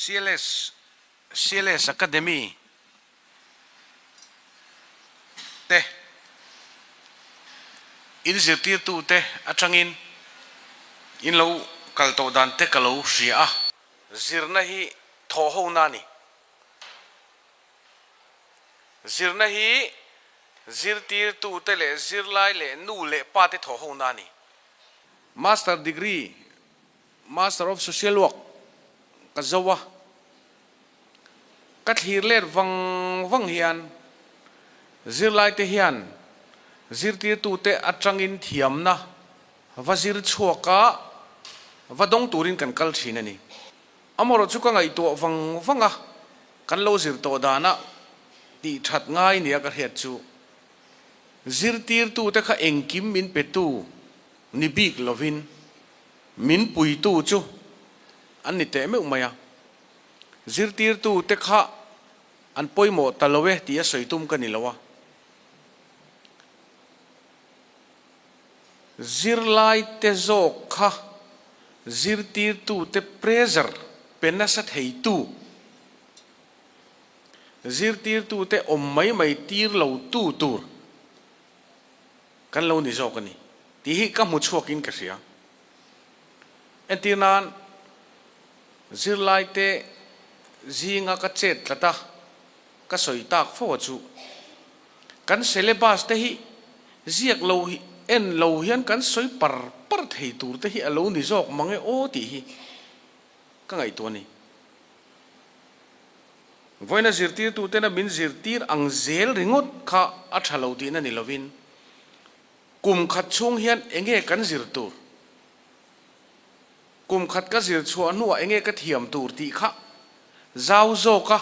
CLS CLS Academy te in zirtirtute atangin in lo kal tawh dan te ka lo hria a. Zirna hi thawh ho na a ni. Zirna hi zirtirtute leh zirlai leh nu leh pa te thawh ho na a ni. Master degree, Master of Social Work, ka zo a, ka thlir let vang vang hian zirlaite hian zirtirtute atangin thiamna va zir chhuak a, va dawng turin kan kal thin a ni. Amaherawh chu ka ngaihtuah vang vang a, kan lo zir tawh danah tih that ngai nia ka hriat chu zirtirtute kha engkim min petu ni bik lovin min puitu chu an ni teh meuh mai a, zirtirtute kha an pawimawh ta lo e tih a sawi tum ka ni lo a. Zirlaite zawk kha zirtirtute pressure pe nasa theitu, zirtirtute awm mai mai tir lo tu tur kan lo ni zawk a ni tih hi ka hmu chhuakin ka hria. Entir nan, zirlaite zinga ka chet tlat a, ka sawi tak fo a chu. Kan syllabus te hi ziak lo hi en lo hian kan sawi par par thei tur te hi a lo ni zawk mang e aw tih hi ka ngaihtuah a ni. Vawiina zirtirtu tena min zirtir ang zel ringawt kha a tha lo tihna ni lovin kum khat chhung hian enge kan zir tur, Kum khat ka zir chhuah hnuah enge ka thiam tur tih kha zau zawka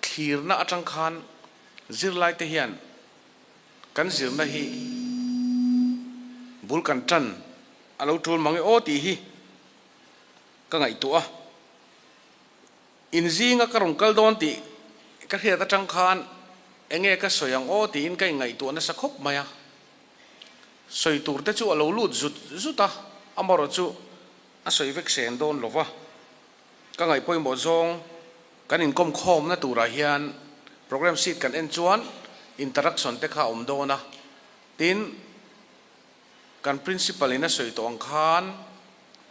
thlirna atang khan zirlaite hian kan zirna hi bul kan tan a lo tul mang e aw tih hi ka ngaihtuah a. Inzinga ka rawn kal dawn tih ka hriat atang khan enge ka sawi ang aw tiin ka inngaihtuah nasa khawp mai a. Sawi tur te chu a lo lut zut zut a, amaherawh chu a sawi vek sen dawn lo va. Ka ngaih pawimawh zawng kan inkawm khawmna turah hian programme sheet kan en chuan interaction te kha a awm dawn a, tin kan principal in a sawi tawh ang khan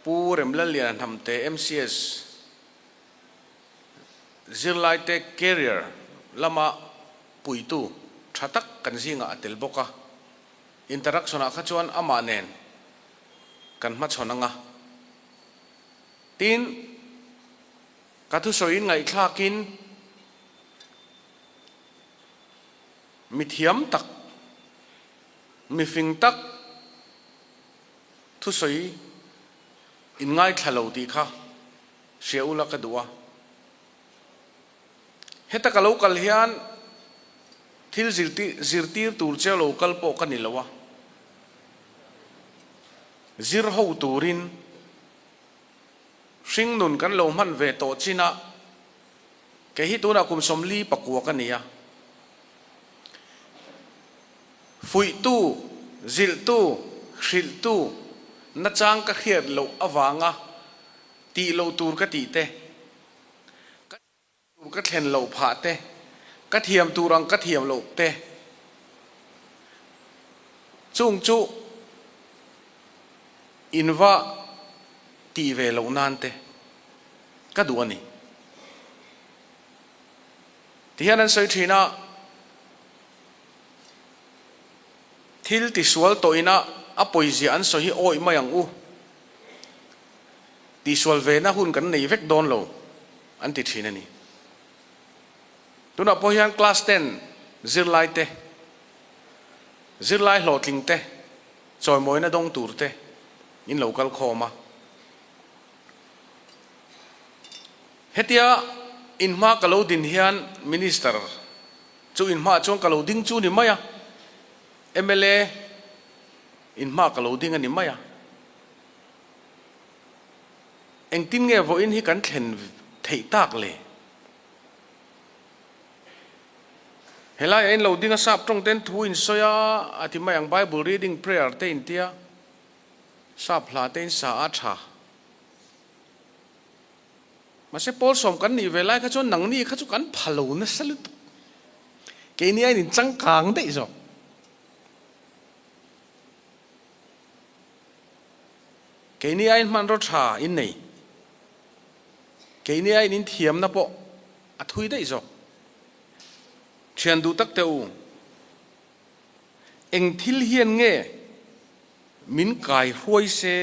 Pu Remlalliana Hnamte MCS zirlaite career lama puitu tha tak kan zingah a tel bawk a, interaction ah kha chuan amah nen kan hmachhawn anga. Tin, ka thusawiin ngaihthlakin mi thiam tak, mi fing tak thusawi in ngaithla lo tih kha hria ula ka duh a. Heta ka lo kal hian thil zirtir tur che lo kal pawh ka ni lo a, zir ho turin hringnun kan lo hman ve tawh chin a, kei hi tunah kum 44 ka ni a, fuihtu, zilhtu, hrilhtu nachang ka hriat loh avanga tih loh tur ka tih te, Ka tur ka thlen loh phah te, ka thiam tur ang ka thiam loh te, chung chu in va tih ve loh nan te ka duh a ni. Tihian an sawi thin a, thil tisual tawhina a pawizia an sawi hi awih mai ang u. Tihsual vena hun kan nei vek dawn lo an ti thin a ni. Tunah pawh hian class ten zirlai te, zirlai hlawhtling te, chawimawina dawng tur te in lo kal khawm a. Hetia in hma ka lo din hian Minister chu in hmaah chuan ka lo ding chu ni mai a, mla in hmaah ka lo ding a ni mai a. Engtin nge vawiin hi kan thlen theih tak le? Helaiah in lo ding a sap tawng ten thu in sawi a, a ti mai ang Bible reading prayer te in tia, sap hla te in sa a tha. Mahse Pawlsawm kan nih ve lai kha chuan nangni kha chu kan pha lo nasa lutuk. Keini aiin in changkang daih zawk. Keini aiin hmanraw tha in nei. Keini aiin in thiamna pawh a thui daih zawk. Thian duh tak teh u. Eng thil hian nge min kai hruai se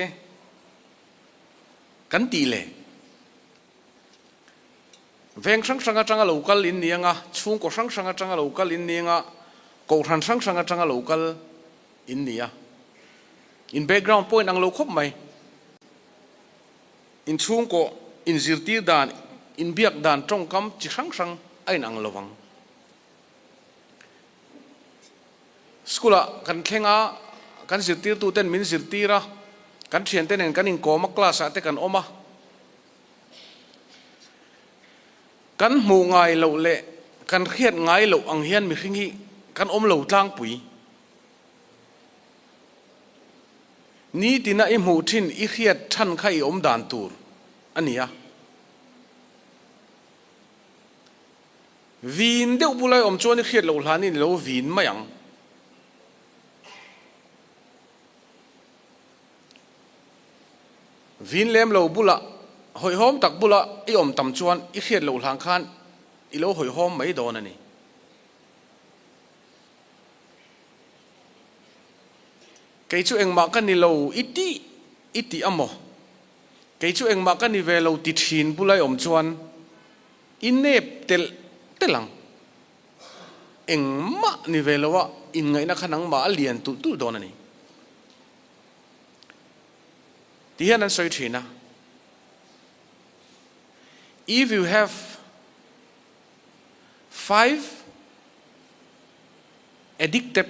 kan tih le? Veng hrang hrang atanga lo kal in ni anga, chhungkaw hrang hrang atanga lo kal in ni anga, kohhran hrang hrang atanga lo kal in ni a. In background pawh in ang lo khawp mai. In chhungkaw inzirtir dan, inbiak dan tawngkam chi hrang hrang a in ang lo vang. School-ah kan thleng a, kan zirtirtuten min zirtir a, kan thiante nen kan inkawm a, class-ah te kan awm a. Kan hmuh ngai loh leh kan hriat ngai loh ang hian mihring hi kan awm lo tlangpui. Nitina i hmuh thin i hriat than kha i awm dan tur a ni a. Vin deuh bulai awm chuan i hriat loh hlanin i lo vin mai ang. Vin lem lo bulah, hawihhawm tak bula i awm tam chuan i hriat loh hlan khan i lo hawihhawm mai dawn a ni. Kei chu engmah ka ni lo i tih i tih a maw? Kei chu engmah ka ni ve lo ti thin bulai awm chuan I nep telh telh ang. Engmah ni ve lo a, inngaihna kha nangmah a lian tulh tulh dawn a ni. Ti hian an sawi thin a, If you have five addicted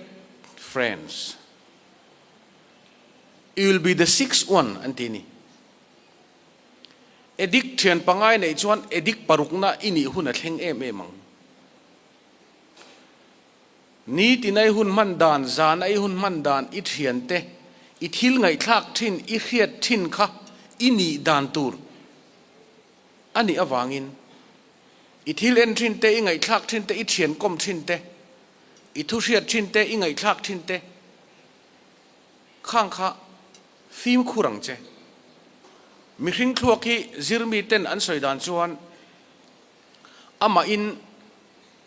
friends, you will be the sixth one an ti a ni. Addict thian pangai neih chuan addict parukna i nih hun a thleng em em ang. Nitin a i hun hman dan, zan a i hun hman dan, i thian te, i thil ngaihthlak thin, i hriat thin kha i nih dan tur a nih avangin i thil en thin te, i ngaihthlak thin te, i thian kawm thin te, i thu hriat thin te, i ngaihthlak thin te khang kha Fimkhur ang che. Mihring thluak hi zirmi ten an sawi dan chuan amahin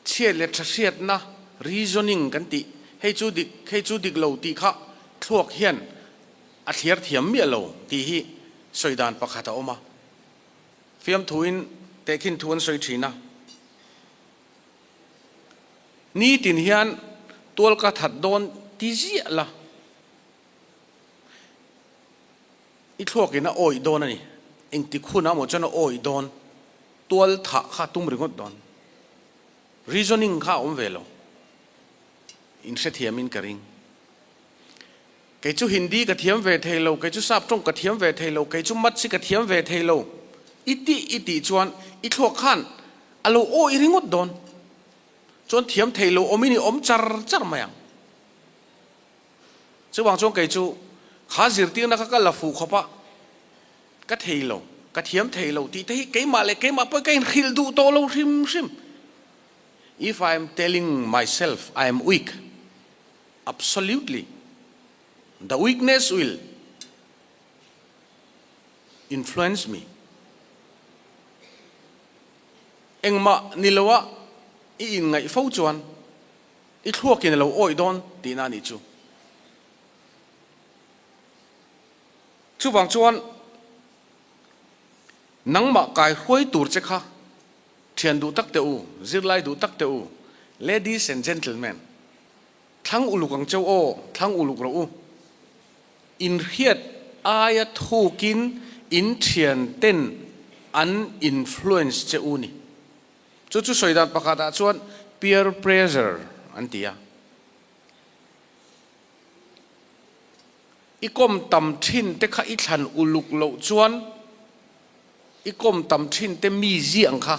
chhiat leh tha hriatna, reasoning, kan tih, hei chu dik, hei chu dik lo tih kha thluak hian a thliar thiam miah lo tih hi sawi dan pakhat a awm a. Fiamthuin tehkhin thu an sawi thin a. Nitin hian tual ka that dawn ti ziah la. I thluakin a awih dawn a ni. Engtik hunah maw chuan a awih dawn? Tual thah kha tum ringawt dawn. Reasoning kha a awm ve lo. In hrethiamin ka ring. Kei chu Hindi ka thiam ve thei lo, kei chu Sap tawng ka thiam ve thei lo, kei chu Maths hi ka thiam ve thei lo. I tih i tih chuan i thluak khan a lo awih ringawt dawn. Chuan thiam thei lo awmin i awm char char mai ang. Chuvang chuan kei chu kha zirtirna kha ka la fuh khawp a, ka thei lo, ka thiam thei lo tih te hi keimah leh keimah pawh ka inhrilh duh tawh lo hrim hrim. If I am telling myself I am weak, absolutely the weakness will influence me. Engmah ni loa i inngaih fo chuan I thluakin a lo awih dawn tihna a nih chu. Chuvang chuan nangmah kai hruai tur che kha thian duh tak teh u, zirlai duh tak teh u, ladies and gentlemen, thlang uluk ang cheu aw, thlang uluk rawh u. Inhriat aia thukin in thian ten an influence che u ni. Chu chu sawi dan pakhatah chuan peer pressure an ti a. I kawm tam thin te kha i thlan uluk loh chuan i kawm tam thin te mi ziah ang kha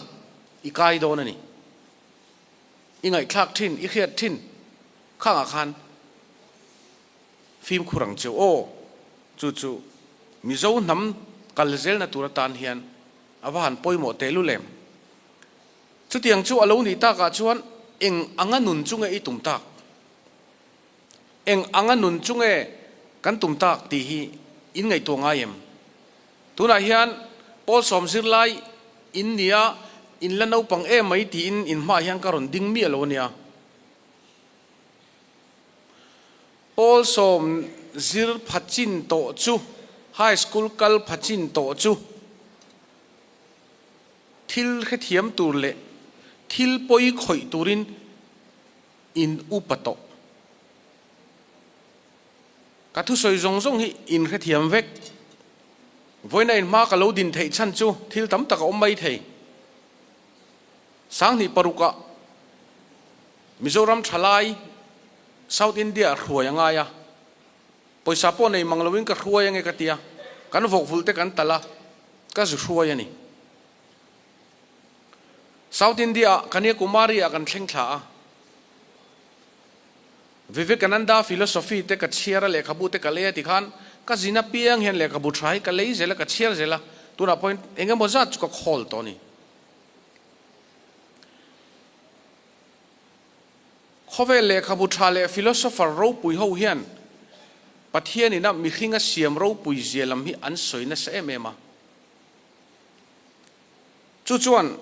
i kai dawn a ni. I ngaihthlak thin, i hriat thin khangah khan fimkhur ang cheu aw. Chu chu Mizo hnam kal zelna tur atan hian. a va han pawimawh tehlul em? Chutiang chu a lo nih takah chuan eng anga nun chu nge i tum tak? Eng anga nun chu nge kan tum tak tih hi in ngaihtuah ngai em? Tunah hian Pawlsawm zirlai in nia in la naupang em mai tiin in hmaah hian ka rawn ding miah lo a nia. Pawlsawm zir pha chin tawh chu, high school kal pha chin tawh chu thil hrethiam tur leh thil pawi khawih turin in upa tawh. Ka thusawi zawng zawng hi in hrethiam vek. Vawiina in hma ka lo din theih chhan chu thil tam tak a awm mai thei. 2006 ah Mizoram thalai South India hruai a ngai a, pawisa pawh nei mang loin ka hruai ange ka tia, kan vawkvulh te kan talh a, ka zu hruai a ni. South India ah Kanyakumari ah kan thleng thla a, Vivekananda philosophy te ka chhiar a, lehkhabu te ka lei a tikhan ka zin apiang hian lehkhabu tha hi ka lei zel a, ka chhiar zel a, tunah pawhin engemaw zat chu ka khawl tawh a ni. Khawvel lehkhabu tha leh philosopher ropui ho hian Pathian ina mihringa siam ropui zia lam hi an sawi nasa em em a. Chu chuan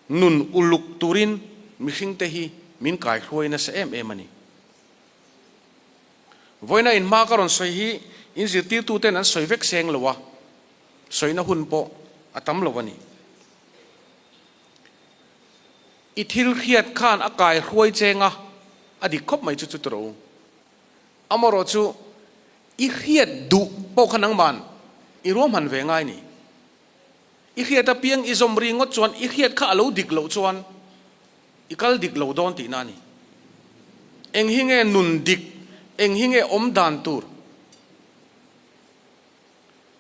nun uluk turin mihringte hi min kaihruai nasa em em a ni. Vawiina inhma ka rawn sawi hi in zirtirtuten an sawi vek seng lo a, sawina hun pawh a tam lo a ni. I thil hriat khan a kaihruai cheng a, a dik khawp mai chu chu tawh u. Amaherawh chu i hriat duh pawh kha nangman i ruahman ve ngai ni. I hriat apiang i zawm ri ngawt chuan i hriat kha a lo dik loh chuan i kal dik lo dawn tihna a ni. Eng hi nge nun dik, eng hi nge awm dan tur?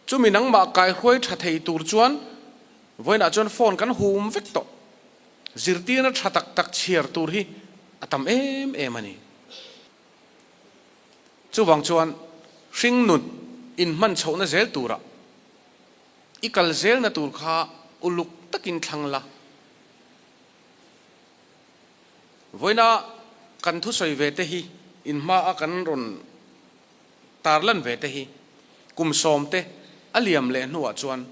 Chumi nangmah kaihruai tha thei tur chuan vawiinah chuan phone kan hum vek tawh. Zirtirna tha tak tak chhiar tur hi a tam em em a ni. Chuvang chuan hringnun inhman chhohna zel turah I kal zelna tur kha uluk takin thlang la. Vawiina kan thusawi ve te hi in hmaa kan rawn tarlan ve te hi kum sawmte a liam leh hnuah chuan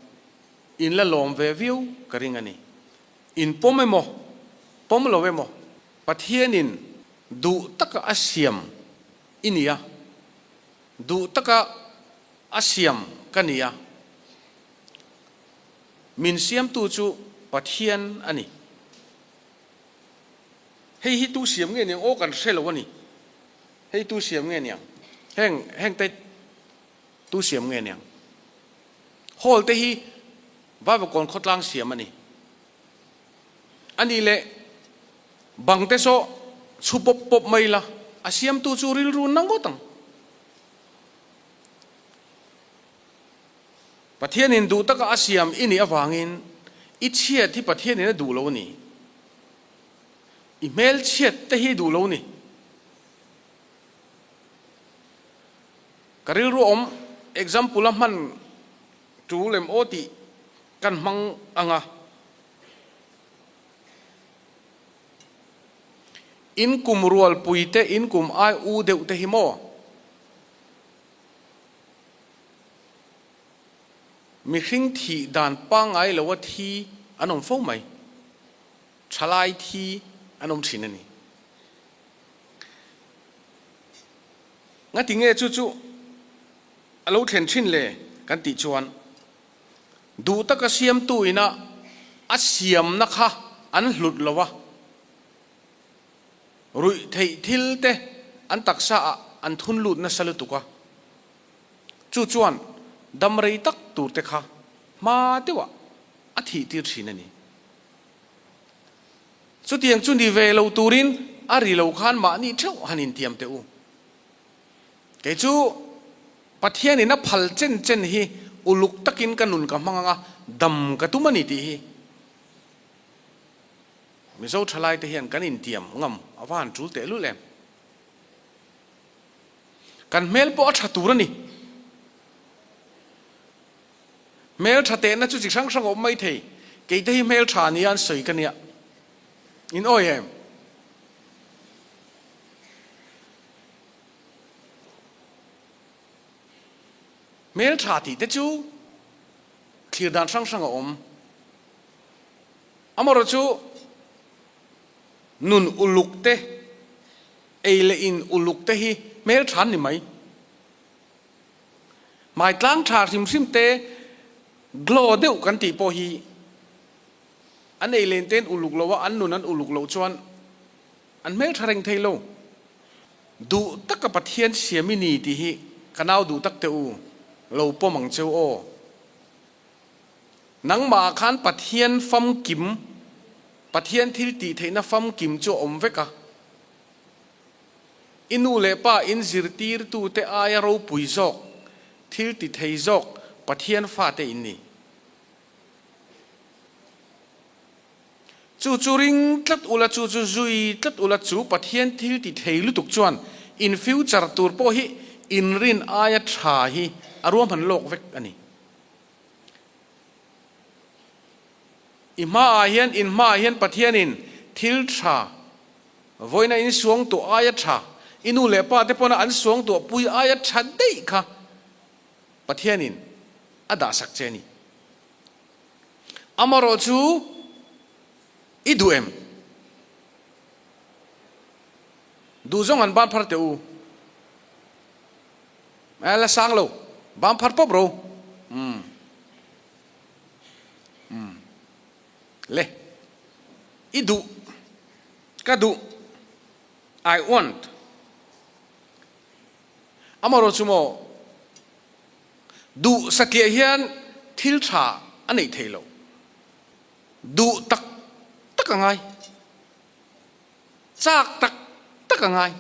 in la lawm ve viau ka ring a ni. In pawm emaw, pawm lo emaw, Pathianin duh taka a siam i nia, duh taka A siam ka ni a, min siamtu chu Pathian a ni. Hei hi tu siam nge niang? Aw kan hre lo a ni. Hei tu siam nge niang? Heng heng te tu siam nge niang? Hall te hi Vaivakawn khawtlang siam a ni. A nih leh bang te saw chhu pawp pawp mai la, a siamtu chu rilru na ngawt ang. Pathianin duh taka a siam i nih avangin i chhiat hi Pathianin a duh lo a ni. I hmelchhiat te hi duh lo a ni. Ka rilru awm example a hman tul em aw tih kan hmang ang a. In kum rualpui te, in kum ai u deuh te hi maw? Mihring thih dan pangngai loa thi an awm fo mai. Thalai thi an awm thin a ni. Ngati nge chu chu a lo thlen thin le kan tih chuan duh taka siamtu ina a siamna kha an hlut lo a. Ruih theih thil te an taksa ah an thun lut nasa lutuk a, chu chuan dam rei tak tur te kha hma deuh ah a thih tir thin a ni. Chutiang chu ni ve lo turin a ri lo khan mahni theuh han intiam teh u. Kei chu Pathian in a phal chen chen hi uluk takin ka nun ka hmang ang a, dam ka tum a ni tih hi. Mizo thalaite hian kan intiam ngam a va han tul tehlul em? Kan hmel pawh a tha tur a ni. Hmel tha tehna chu chi hrang hrang a awm mai thei. Kei te hi hmeltha nia an sawi ka nia. In awi em? Hmeltha tih te chu thlir dan hrang hrang a awm. Amaherawhchu chu nun uluk te, ei leh in uluk te hi hmeltha an ni mai. Hmai tlang tha hrim hrim te glow deuh kan tih pawh hi an ei len ten uluk lo a, an nun an uluk loh chuan an hmeltha reng thei lo. Duh taka Pathian siam i ni tih hi ka nau duh tak teh u, lo pawm ang cheu aw. Nangmah ah khan Pathian famkim, Pathian thil tih theihna famkim chu a awm vek a. I nu leh pa in zirtirtute aia ropui zawk, thil ti thei zawk Pathian fate in ni. Chu chu ring tlat ula, chu chu zui tlat ula, chu Pathian thil ti thei lutuk chuan in future tur pawh hi in rin aia tha hi a ruahman lawk vek a ni. I hmaah hian, in hmaah hian Pathianin thil tha, vawiina in suangtuah aia tha, i nu leh pa te pawna an suangtuah pui aia tha daih kha Pathianin a dahsak che a ni. Amaherawh chu i duh em? Duh zawng an ban phar teh u. A la sang lo, ban phar pawp ro. Umm. Umm. Le. I duh. Ka duh. I want. Amaherawh chu maw, duh satliah hian thil tha a neih theih loh. Duh tak tak a ngai. Chak tak tak a ngai.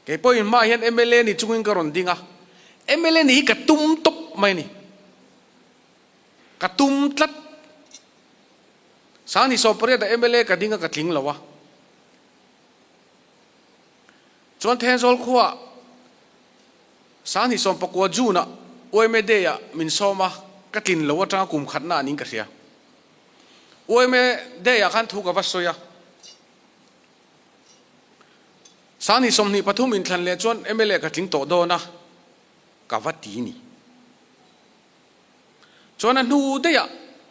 Kei pawhin hmaah hian mla ni chungin ka rawn ding a, mla nih hi ka tum tawp mai a ni. Ka tum tlat. Sanghnih 18 ah mla ka ding a ka tling lo a. Chuan Thenzawl khuaah Sanghnih 19 June ah yma Day ah min sawm a, ka tlin lo atanga kum khatna ah niin ka hria. Yma Day ah khan thu ka va sawi a. Sanghnih 23 inthlan leh chuan mla ka tling tawh dawn a, ka va ti ni. Chuan a hnu daih ah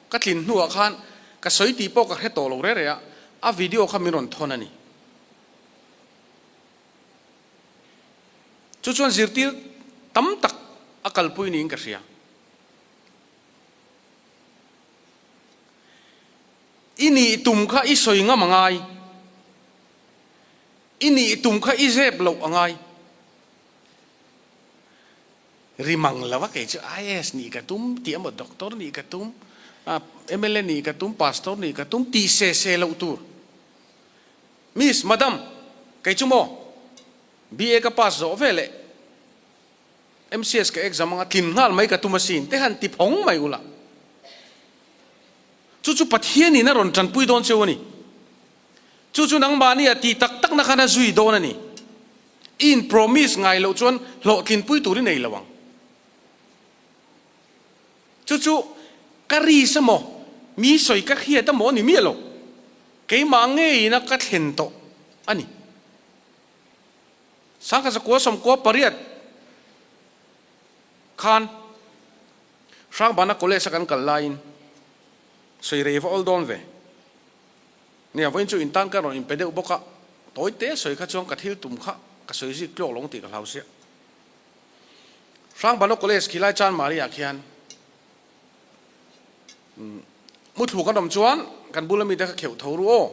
ka tlin hnuah khan ka sawi tih pawh ka hre tawh lo re re a, a video kha min rawn thawn a ni. Chu chuan zirtir tam tak a kalpui niin ka hria. I nih tum kha i sawi ngam a ngai. I nih tum kha i zep loh a ngai. Ri mang lo a kei chu IAS nih ka tum tih emaw doctor nih ka tum, mla nih ka tum, pastor nih ka tum tih se se loh tur. Miss, madam, kei chu maw BA ka pass zawh ve leh MCS ka exam anga tlin nghal mai ka tum asin te han ti phawng mai ula. Chu chu Pathianin a rawn tanpui dawn cheu a ni. Chu chu nangmahni a tih tak takna khan a zui dawn a ni. I in promise ngai loh chuan hlawhtlinpui tur i nei lo ang. Chu chu ka risk emaw, mi sawi ka hriat emaw a ni miah lo. Keimah ngeiin a ka thlen tawh a ni. Sangkhat zakua 98 khan Hrangbana College a kan kal laiin sawi rei va awl dawn ve. Nia, vawiin chu intan ka rawn inpe deuh bawk a, tawi te sawi kha chuan ka thil tum kha ka sawi zik tlawk lo tih ka hlau sia. Hrangbana College khilai Chanmari ah khian muthlu kan awm chuan kan bula mite kha kheuh tho ru aw.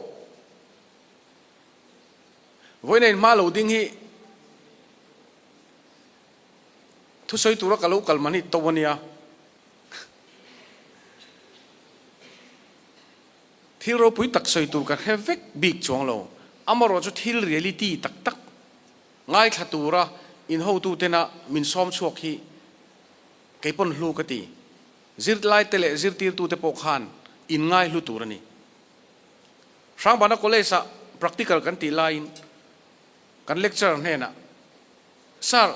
Vawiin a inhma lo ding hi thusawi tura ka lo kal man hi to a nia. Thil ropui tak sawi tur ka hre vek bik chuang lo. Amaherawh chu thil reality tak tak ngaithla tura in hotutena min sawm chhuak hi kei pawn hlu ka ti. Zirlaite leh zirtirtute pawh khan in ngai hlu tur a ni. Hrangbana College-ah practical kan tih laiin kan lecturer hnenah, Sir,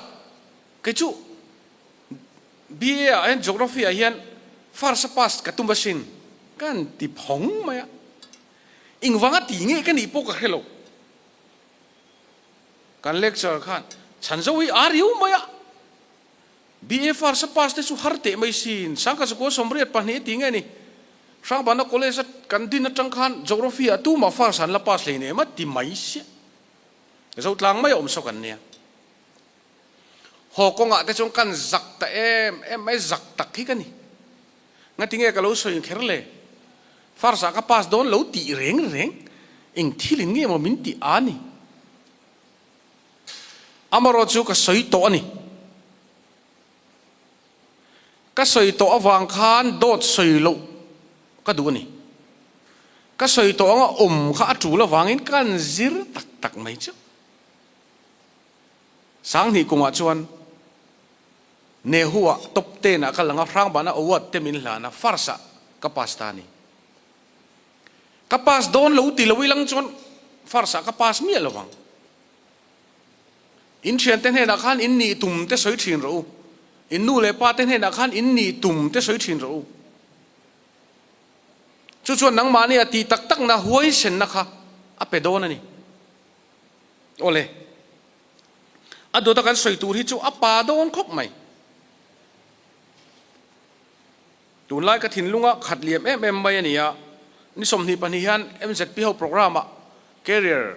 kei chu BA-ah hian Geography-ah hian First a pass ka tum asin ka han ti phawng mai a, engvanga ti nge ka nih pawh ka hre lo. Kan lecturer khan chhan zo hi a riu mai a, BA first a pass te chu har teh mai sin, Sangkhat zakua 82 a ti nge ni, Hrangbana College a kan din atang khan Geography ah tumah first an la pass hlei nem a ti mai sia. Zotlang mai a awm sawk an nia. Haw kawngah te chuan kan zak ta em em mai, zak tak hi ka ni. Ngatinge ka lo sawi kher le? First ah ka pass dawn lo tih reng reng, eng thil in nge maw min tih a ni? Amarawh chu ka sawi tawh a ni. Ka sawi tawh avang khan dawt sawi loh ka duh a ni. Ka sawi tawh anga awm kha a tul avangin kan zir tak tak mai chu. Sanghnih kumah chuan Nehu-ah top ten ah ka lang a, Hrangbana award te min hlan a, first ah ka pass ta a ni. Ka pass dawn lo ti lo ilang chuan first ah ka pass miah lo vang. In thiante hnenah khan in nih tum te sawi thin rawh u. In nu leh pa te hnenah khan in nih tum te sawi thin rawh u. Chu chuan nangmahni a tih tak takna huaisenna kha a pe dawn a ni. Awle, a dawta kan sawi tur hi chu a pa dawn khawp mai. Tunlai ka thinlunga khat liam em em mai a ni a, ni 22 hian MZP ho programme ah career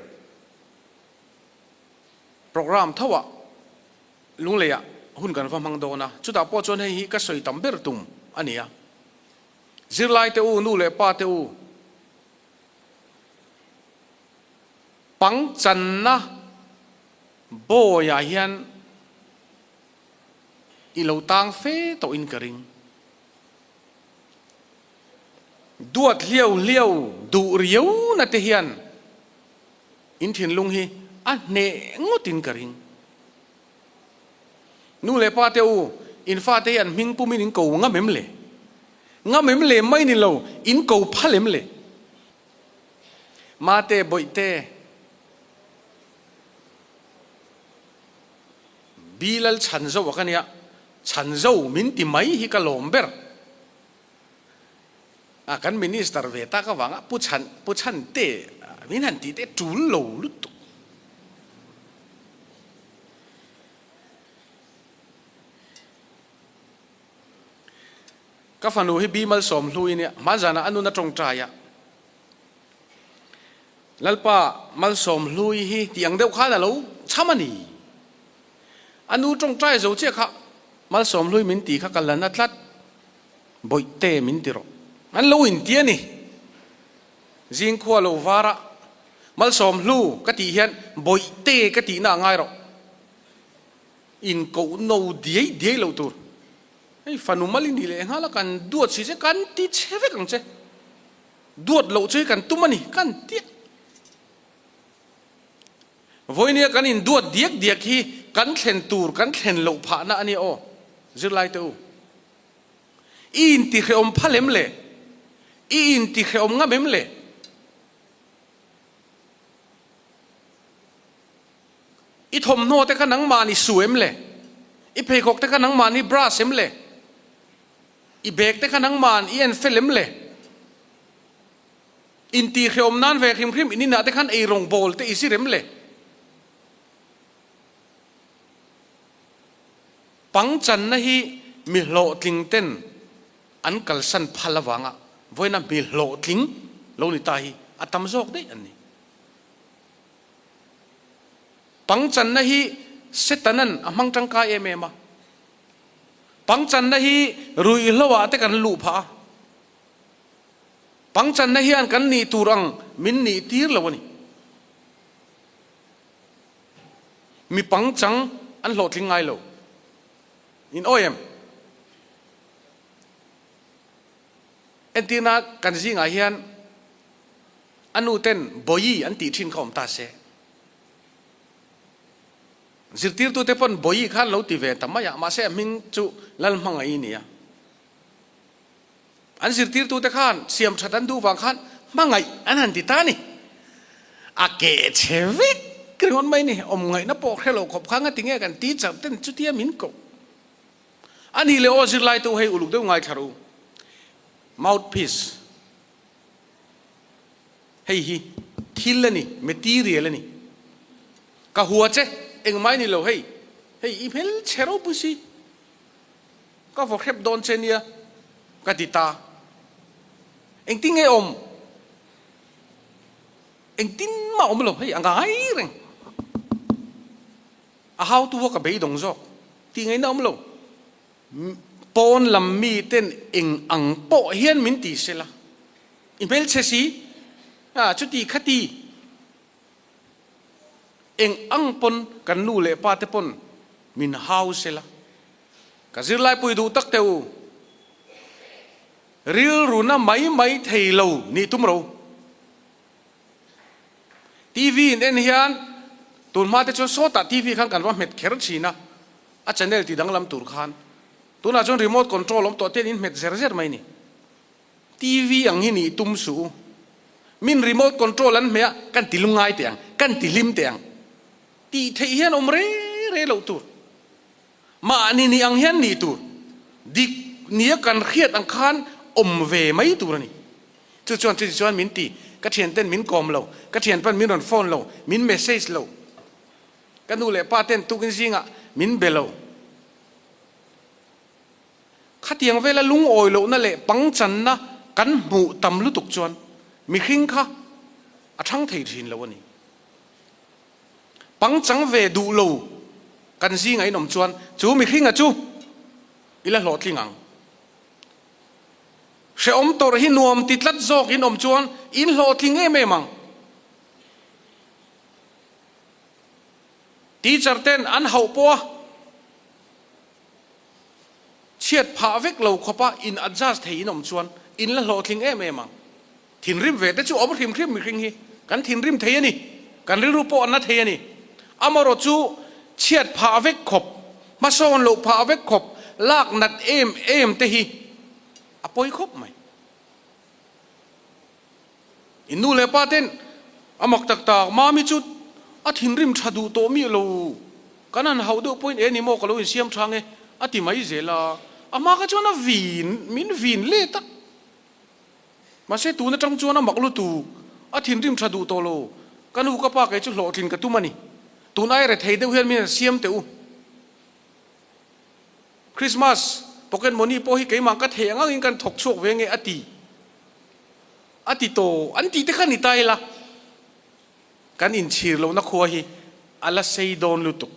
programme tho ah Lungleiah hun kan va hmang dawn a, chutah pawh chuan hei hi ka sawi tam ber tum a ni a. Zirlai te u, nu leh pa te u, Pangchanna bawiah hian i lo tang fe tawhin ka ring. Duat hliau hliau duh riauna te hian in thinlung hi a hneh ngawtin ka ring. Nu leh pa te u, in fate hi an hming pumin in ko ngam em le? Ngam em le mai ni lo, in ko phal em le? Mate Bawihte, Bilal Chhanzo a ka nia, Chhanzo min ti mai hi ka lawm ber. A kan minister ve tak avanga Pu Chhan, Pu Chhante min han tih te tul lo lutuk. Ka fanu hi Bi Malsawm hlu i nia, hmanzanah a nun a tawngtai a. Lalpa Malsawm hlu i hi tih ang deuh khan a lo cham a ni. A nu tawngtai zo chiah kha Malsawm hlui min ti kha ka la na tlat, Bawihte min ti rawh. An lo inti a ni. Zingkhua lo var a, Malsawm hlu ka tih hian Bawihte ka tihna a ngai rawh. Inkoh no diai diai lo tur. Hei fanu mal i nih leh nghal a, kan duat si che, kan ti che vek ang che. Duat loh chu hi kan tum a ni, kan ti a. Vawinia kan induat diak diak hi kan thlen tur kan thlen loh phahna a nia aw, zirlai te u. I intihrehawm phal em le? I intihrehawm ngam em le? I thawmhnaw te kha nangmahni su em le? I pheikhawk te kha nangmahni brush em le? I bag te kha nangmahn i en fel em le? Intihhrehawm nan ve hrim hrim in inah te khan ei rawngbawl te i zir em le? Pangchanna hi mi hlawhtling ten an kalsan phal avanga vawiina mi hlawhtling lo ni ta hi a tam zawk daih an ni. Pangchanna hi Setanan a hmang tangkai em em a. Pangchanna hi ruihhlo ah te kan luh phah a. Pangchanna hian kan nih tur ang min nih tir lo a ni. Mi pangchang an hlawhtling ngai lo. In awi em? Entirna kan zingah hian A nu ten Bawi an tih thin kha awm ta se. Zirtirtute pawn Bawi kha an lo ti ve ta mai a, mahse a hming chu Lalhmangaih i ni a. An zirtirtute khan siam that an duh vang khan hmangaih an han ti ta a ni. A keh chhe vek ringawt mai ni, awm ngaihna pawh hre lo khawp kha ngati nge kan teacher ten chutia min koh. A nih leh aw zirlaitu hei uluk deuh ngaithla ru. Mouthpiece, Hei hi thil a ni, material a ni. Ka hua che, engmah i ni lo hei, hei i hmelchhe ropui si. Ka vaw hrep dawn che nia, ka ti ta. Engtin nge awm? Engtin mah awm lo, hei a ngai reng. A hautu a ka beidawng zawk, tih ngaihna awm lo. Pawn lam miten eng ang pawh hian min ti sela, i hmelchhe si, a chuti khati eng ang pawn kan nu leh pa te pawn min hau sela, ka zirlai pui duh tak teh u, rilru na mai mai thei lo nih tum ro. TV in en hian tun hma te chuan sawtah TV khan kan va hmet kher thin a, a channel ti danglam tur khan tunah chuan remote control awm tawh te an inhmet zer zer mai a ni. TV ang hi nih tum suh u. Min remote control an hmeh a, kan ti lungngai teh ang, kan ti hlim teh ang tih theih hian awm re re loh tur. Mahni nih ang hian nih tur. Dik nia kan hriat ang khan awm ve mai tur a ni. Chu chuan chuti chuan min ti, ka thianten min kawm lo, ka thianpan min rawn phone lo, min message lo, ka nu leh pa ten tukin zingah min be lo. Khatiang vela lungawi lohna leh pangchanna kan hmuh tam lutuk chuan mihring kha a thang thei thin lo a ni. Pangchang ve duh lo kan zingah in awm chuan chu mihringa chu i la hlawhtling ang. Hrehawm tawrh hi nuam ti tlat zawk in awm chuan in hlawhtling em em ang. Teacher ten an hauh pawh a chhiat phah vek lo khawpa in adjust thei in awm chuan in la hlawhtling em em ang. Thinrim ve te chu awm hrim hrim mihring hi kan thinrim thei a ni, kan rilru pawh a na thei a ni. Amarawh chu chhiat phah vek khawp, hmasawn loh phah vek khawp, lak nat em em te hi a pawi khawp mai. In nu leh pa ten a mak tak tak, Mami chu a thinrim tha duh tawh miah lo, kan han hauh deuh pawhin e ni maw ka lo insiam tha nge a ti mai zel a, a hma kha chuan a vin, min vin let a. Mahse tun atang chuan a mak lutuk, a thinrim tha duh tawh lo. Ka nu ka pa kei chu hlawhtlin ka tum a ni. Tun ai rethei deuh hian min han siam teh u. Christmas pocket money pawh hi keimah ka theih ang angin kan thawk chhuak ve nge a ti. A ti tawh an tih te kha ni ta ila. Kan inchhir lohna khua hi a la sei dawn lutuk.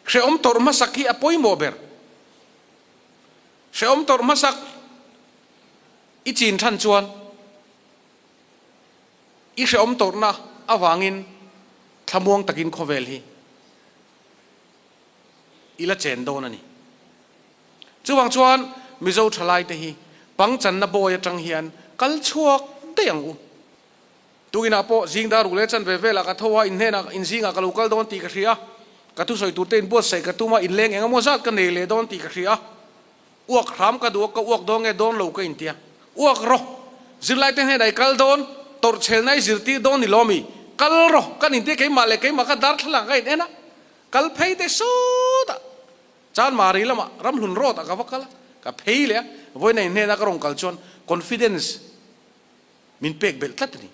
Hrehawm tawrh hmasak hi a pawimawh ber. Hrehawm tawrh hmasak i chin than chuan i hrehawm tawrhna avangin thlamuang takin khawvel hi i la chen dawn a ni. Chuvang chuan Mizo thalaite hi pangchanna bawi atang hian kal chhuak daih ang u. Tukinah pawh zing dar ruk leh chanve velah ka tho a, in hnenah in zingah ka lo kal dawn tih ka hria a, ka thusawi turte in buatsaih ka tum a, inleng eng emaw zat ka nei leh dawn tih ka hria a, uak hram ka duh a, ka uak dawn nge dawn lo ka intia. Uak rawh! Zirlaite hnenah i kal dawn, tawrhchhelna i zirtir dawn ni lo mi? Kal rawh! Kan intia keimah leh keimah kha darthlalang ka in en a, kal phei teh sawtah Chanmari lamah Ramhlun road ah ka va kal a, ka phei leh a, vawiin in hnenah ka rawn kal chuan confidence Min pek belh tlat a ni.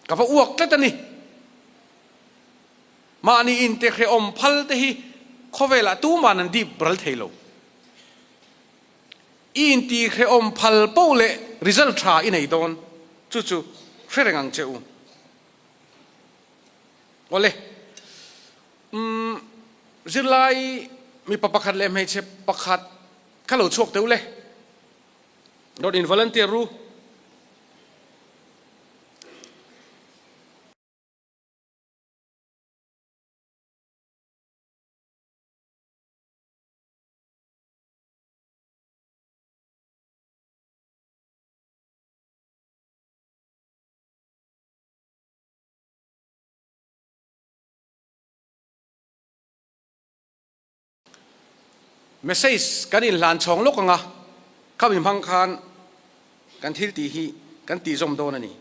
Ka va uak tlat a ni. Mahni inte hrehawm phal te hi khawvelah tuman an dip ral thei lo. I inti hrehawm phal poh leh result tha i nei dawn. Chu chu hre reng ang che u. Awle. Umm zirlai mipa pakhat leh hmeichhe pakhat kha lo chhuak teuh le. Dawt in volunteer ru. Message kan inhlan chhawng lawk ang a, khami hmang khan kan thil tih hi kan tih zawm dawn a ni.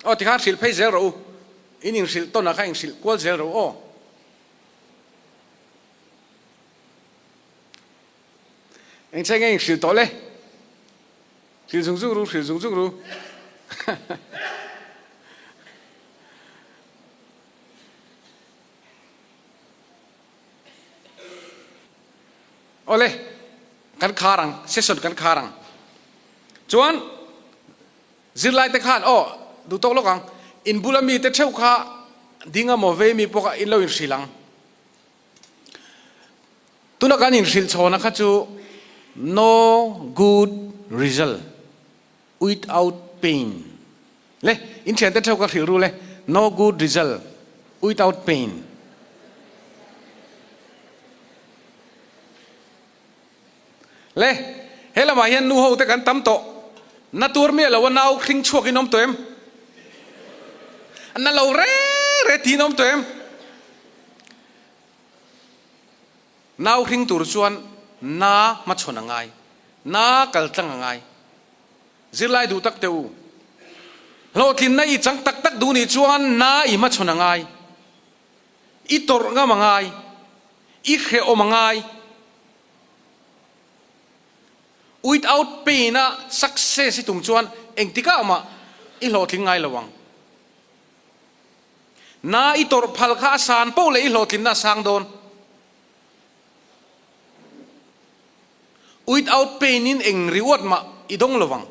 Aw tikhan hrilh phei zel rawh u. In inhrilh tawn ah kha inhrilh kual zel rawh u aw. Eng che nge inhrilh tawh le? Hrilh zung zung ru, hrilh zung zung ru. Awle, kan khar ang, session kan khar ang. Chuan zirlai te khan aw duh tawk lawk ang, in bula mi te theuh kha ding amaw vei mi pawh kha in lo inhrilh ang. Tuna kan inhrilh chhawna kha chu no good result without pain le in thiante theuh ka hrilh ru le no good result without pain. Le he lamah hian nu ho te kan tam tawh na tur miah lo a nau hring chhuak in awm tawh em? Na lo re re tiin awm tawh em? Nau hring tur chuan na hmachhawn a ngai, na kal tlang a ngai. Zirlai duh tak teh u. Hlawhtlinna i chang tak tak duh nih chuan na i hmachhawn a ngai, i tawrh ngam a ngai, i hrehawm a ngai. Without pain a success i tum chuan engtikah mah i hlawhtling ngai lo ang. Na i tawrh phal kha a san poh leh i hlawhtlinna a sang dawn. Without pain in eng reward mah i dawng lo vang.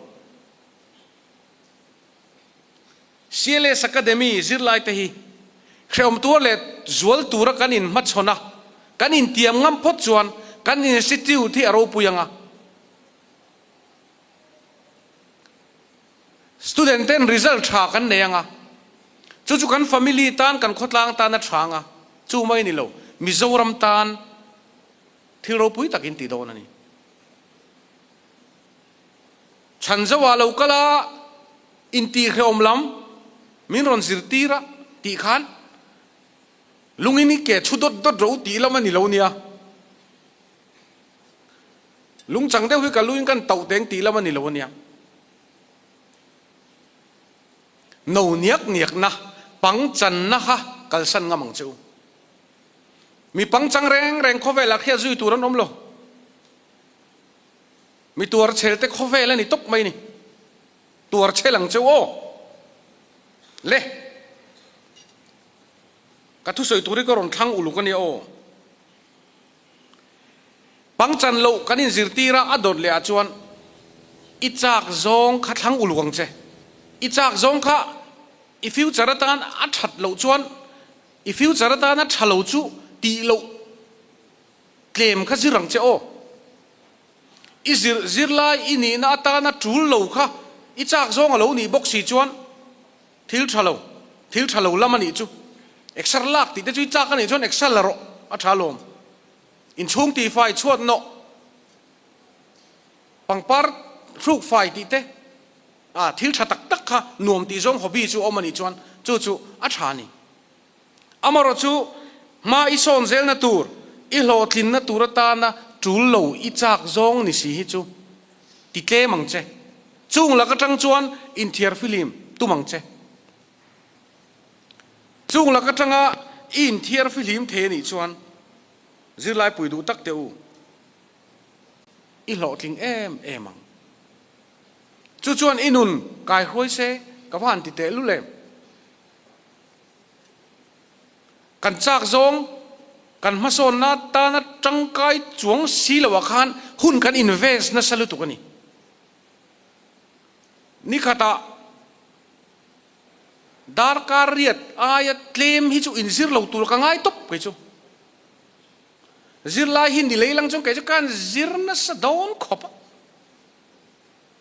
CLS Academy zirlai te hi hrehawm tuar leh zual tura kan inhmachhawn a, kan intiam ngam phawt chuan kan institute hi a ropui ang a. Student ten result tha kan nei anga, chu chu kan family tan, kan khawtlang tan a tha anga, chu mai ni lo, Mizoram tan thil ropui tak in ti dawn a ni. Chhanzoa lo kal a, intihhrehawm lam min rawn zirtir a tih khan lungin i ke chhu dawt dawt rawh u tih lam a ni lo nia. Lungchang deuh hi ka luin kan tauh teng tih lam a ni lo a nia. No niak niakna, pangchanna kha kalsan ngam ang che u. Mi pangchang reng reng khawvelah khian zui tur an awm lo. Mi tuarchhel te khawvel a ni tawp mai ni. Tuarchhel ang che u aw. Le. Ka thusawi tur hi ka rawn thlang uluk a nia aw. Pangchan loh kan inzirtir a, a dawt leh ah chuan i chak zawng kha thlang uluk ang che. I chak zawng kha i future atan a that loh chuan i future atana tha lo chu tih loh tlem kha zir ang che aw. I zir zirlai i nihna atana tul lo kha i chak zawng a lo nih bawk si chuan Thil tha lo, thil tha lo lam a nih chu. Exer lak tih te chu i chak a nih chuan exer la rawh, a tha alawm. Inchhung tih fai chhuat nawh, pangpar hruk fai tih te, ah thil tha tak tak kha nuam tih zawng hobby chu a awm a nih chuan chu chu a tha a ni. Amaherawh chu hma i sawn zelna tur, i hlawhtlinna tur atana tul lo i chak zawng ni si hi chu ti tlem ang che. Chung lak atang chuan inthiar fihlim tum ang che. Chung lak atanga i inthiar fihlim thei a nih chuan zirlai pui duh tak teh u, i hlawhtling em em ang. Chu chuan i nun kai hruai se ka va han ti teh lul em? Kan chak zawng kan hmasawnna tana tangkai chuang si loah khan hun kan invest nasa lutuk a ni. Nikhatah darkar riat aia tlem hi chu inzir lo tur ka ngai tawp kei chu. Zirlai hi ni lei lang chuan kei chu ka zir nasa dawn khawp a.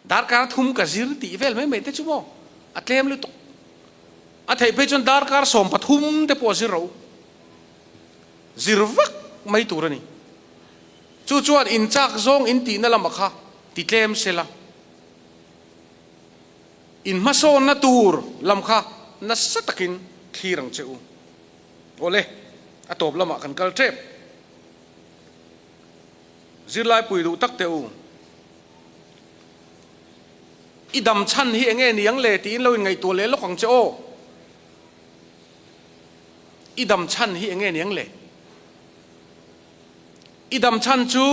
Darkar thum ka zir tih vel mai mai te chu maw a tlem lutuk. A theih phei chuan darkar 13 te pawh a zir ro. Zir vak mai tur a ni. Chu chuan inchak zawng in tihna lamah kha ti tlem sela. In hmasawnna tur lam kha nasa takin thlir ang che u. Awle, a tawp lamah kan kal tep. Zirlai pui duh tak teh u. I dam chhan hi enge ni ang le tiin lo inngaihtuah leh lawk ang che aw. I dam chhan hi enge ni ang le? I dam chhan chu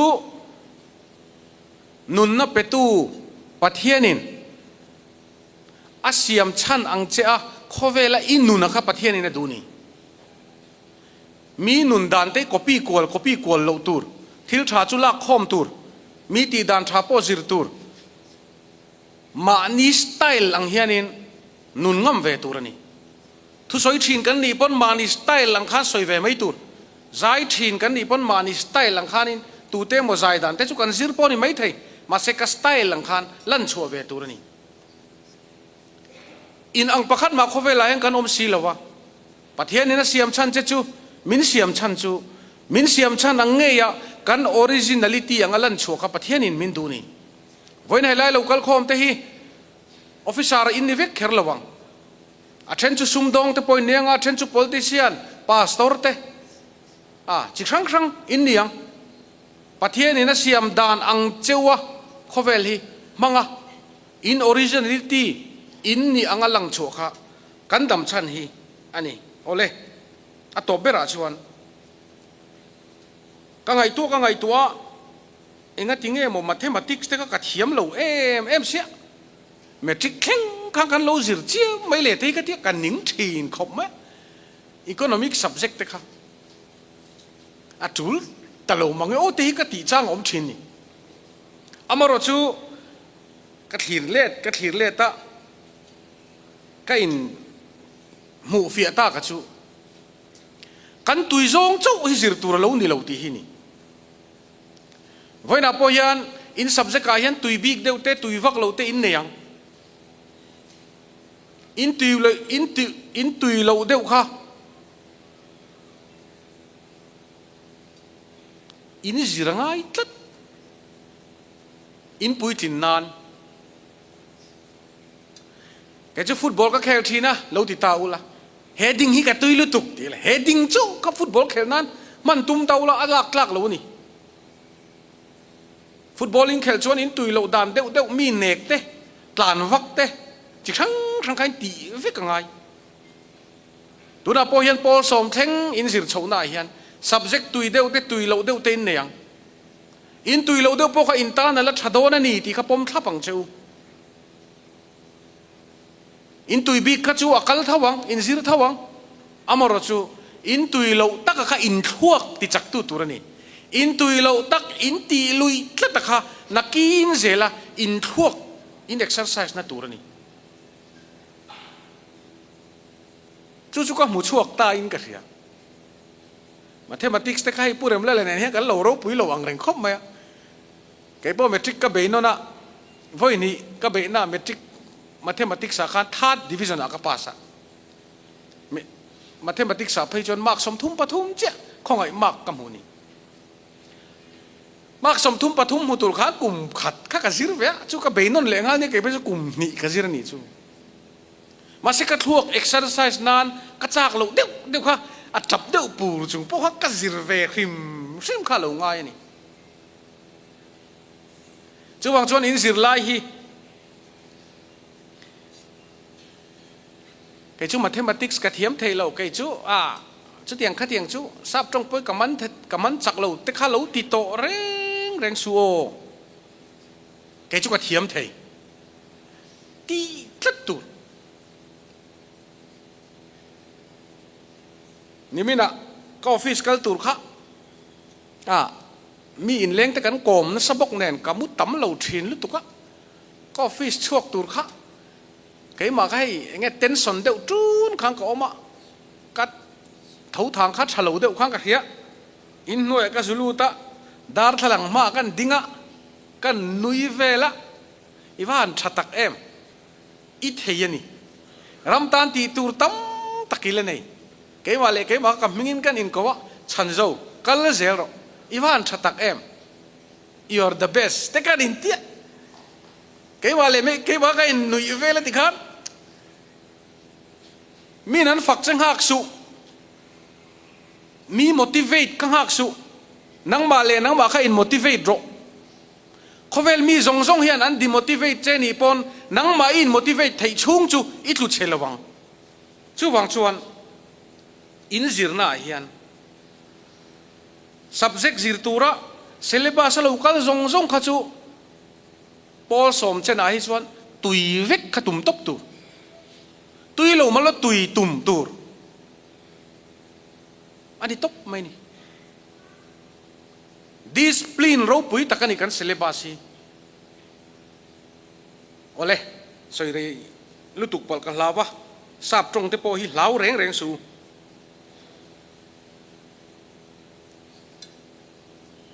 nunna petu Pathianin a siam chhan ang che a, khawvela i nuna kha Pathianin a duh ni. Mi nun dan te copy kual copy kual loh tur, thil tha chu lak khawm tur, mi tih dan tha pawh zir tur, mahni style ang hianin nun ngam ve tur a ni. Thusawi thin kan nih pawn mahni style ang khan sawi ve mai tur, zai thin kan nih pawn mahni style ang khanin tute emaw zai dan te chu kan zir pawh a ni maithei, mahse ka style ang khan lan chhuah ve tur a ni. In ang pakhat mah khawvelah hian kan awm si lo a, Pathianin a siam chhan che chu min siam chhan chu min siam chhan ang ngei a kan originality anga lan chhuah kha Pathianin min duh ni. Vawiin helai lo kal khawm te hi officer in ni vek kher lo ang. A then chu sumdawng te pawh in ni ang a, a then chu politician, pastor te a chi hrang hrang in ni ang. Pathianin a siam dan ang cheu a khawvel hi hmang a in originality in ni anga lang chhuah kha Kan dam chhan hi a ni. Awle, a tawp berah chuan ka ngaihtuah ka ngaihtuah a, engati nge maw mathematics te kha ka thiam lo em em sia, matric thleng khan kan lo zir chiam mai leh te hi ka tia ka ning thin khawp mai a, economic subject te kha a tul ta lo mang e aw te hi ka tih chang a awm thin ni. Amaherawhchu ka thlir let ka thlir let a. Ka in hmuh fiah tak a chu kan tui zawng chauh hi zir tur a lo ni lo tih hi ni. Vawiinah pawh hian in subject ah hian tui bik deuh te, tui vak loh te in nei ang. In tui loh, in tui, in tui loh deuh kha in zir a ngai tlat. In puitlin nan. Kei chu football ka khel thin a, lo ti ta ula. Heading hi ka tui lutuk ti la, heading chu ka football khel nan hman tum ta ula a lak tlak lo a ni. Football in khelh chuan in tui loh dan deuh deuh mi nek te, tlan vak te, chi hrang hrang kha in tih vek a ngai. Tunah pawh hian pawl sawm thleng in zir chhohna ah hian subject tui deuh te tui loh deuh te in nei ang. In tui loh deuh pawh kha in tan a la tha dawn a ni tih kha pawm thlap ang che u. In tui bik kha chu a kal tho ang, in zir tho ang. Amaherawh chu in tui loh taka kha in thluak ti chak tu tur a ni. In tui loh tak in tih lui tlat a kha nakin zela in thluak in exercise na tur a ni. Chu chu ka hmu chhuak ta in ka hria. Mathematics te kha hei Pu Remlala nen hian kan lo ropui lo ang reng khawp mai a. Kei pawh matric ka bei nawn a, vawi hnih ka beihna ah matric mathematics ah khan third division ah ka pass a. Mathematics ah phei chuan mark 33 chiah khawngaih mark ka hmuh ni. Mark 33 hmu tur khan kum khat kha ka zir ve a, chu ka bei nawn leh nghal nia kei phei chu kum hnih ka zir a nih chu. Mahse ka thluak exercise nan ka chak loh deuh deuh kha a tap deuh pur chung pawh kha ka zir ve hrim hrim kha a lo ngai a ni. Chuvang chuan in zir lai hi kei chu mathematics ka thiam thei lo, kei chu a chutiang khatiang chu sap tawng pawh ka man ka man chak lo te kha lo ti tawh reng reng su aw, kei chu ka thiam thei tih tlat tur. Niminah ka office kal tur kha A, mi inleng te kan kawm nasa bawk nen ka mu tam lo thin lutuk a, ka office chhuak tur kha keimah kha hei enge tension deuh tun khan ka awm a, ka tho thang kha tha lo deuh khan ka hria, inhnuaiah ka zu lut a, darthlalang hmaah kan ding a, kan nui vel a, i va han tha tak em, i thei a ni, ram tan tih tur tam tak i la nei. Keimah leh keimah ka hmingin kan inko a, chhan zo, kal zel rawh, i va han tha tak em, you are the best te kan intiah. Keimah leh mei keimah ka innuih vel a ti khan, min an fak che nghak suh, mi motivate ka nghak suh, nangmah leh nangmah kha in motivate rawh. Khawvel mi zawng zawng hian an demotivate che nih pawn nangmah i inmotivate theih chhung chu i tlu chhe lo ang. Chuvang chuan in zirnaah hian subject zir tura syllabus a lo kal zawng zawng kha chu pawl sawm chenah hi chuan tui vek kha tum tawp tur. Tui lo mah la tui tum tur a ni tawp mai ni. Discipline ropui tak a ni kan syllabus hi. Awle, sawi rei lutuk palh ka hlau a, sap tawng te pawh hi hlau reng reng suh u.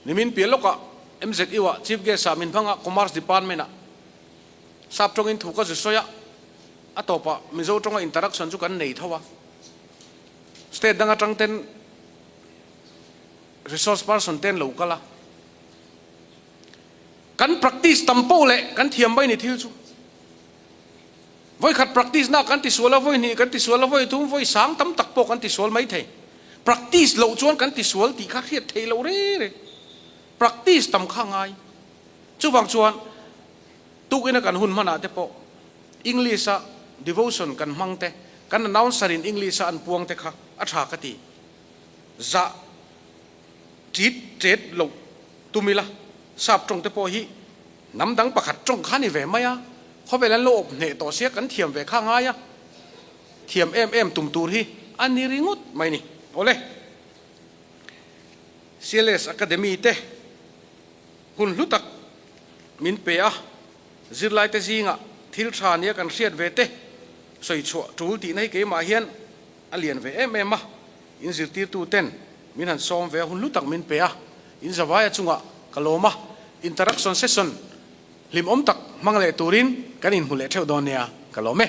Nimin piah lawkah MZU ah Chief Guest ah min hmang a, Commerce Department ah sap tawngin thu ka zu sawi a, a tawpah Mizo tawnga interaction chu kan nei tho a. State dang atang ten Resource person te an lo kal a, kan practice tam poh leh kan thiam mai ni thil chu. Vawi khat practice na kan tisual a, vawi hnih kan tisual a, vawi thum, vawi sang tam tak pawh kan tisual mai thei. Practice loh chuan kan tisual tih kha hriat theih loh reng reng. Practice tam kha a ngai. Chuvang chuan tukin a kan hun hmanah te pawh English a devotion kan hmang te, kan announcer in English a an puang te kha a tha ka ti. Zah ṭit ṭet loh tum ila, sap ṭawng te pawh hi hnam dang pakhat ṭawng kha ni ve mai a, khawvel an lo awp hneh tawh sia kan thiam ve kha ngai a, thiam em em tum tur hi a ni ringawt mai ni. Awle, CLS Academy te hun hlu tak min pe a, zirlaite zingah thil ṭha nia kan hriat ve te sawi chhuah ṭul tihna hi keimah hian A lian ve em em a, in zirtirtu ten min han sawm ve a, hun hlu tak min pe a, in zavaia chungah ka lawm a, interaction session hlimawm tak hmang leh turin kan inhmu leh theuh dawn nia, ka lawm e.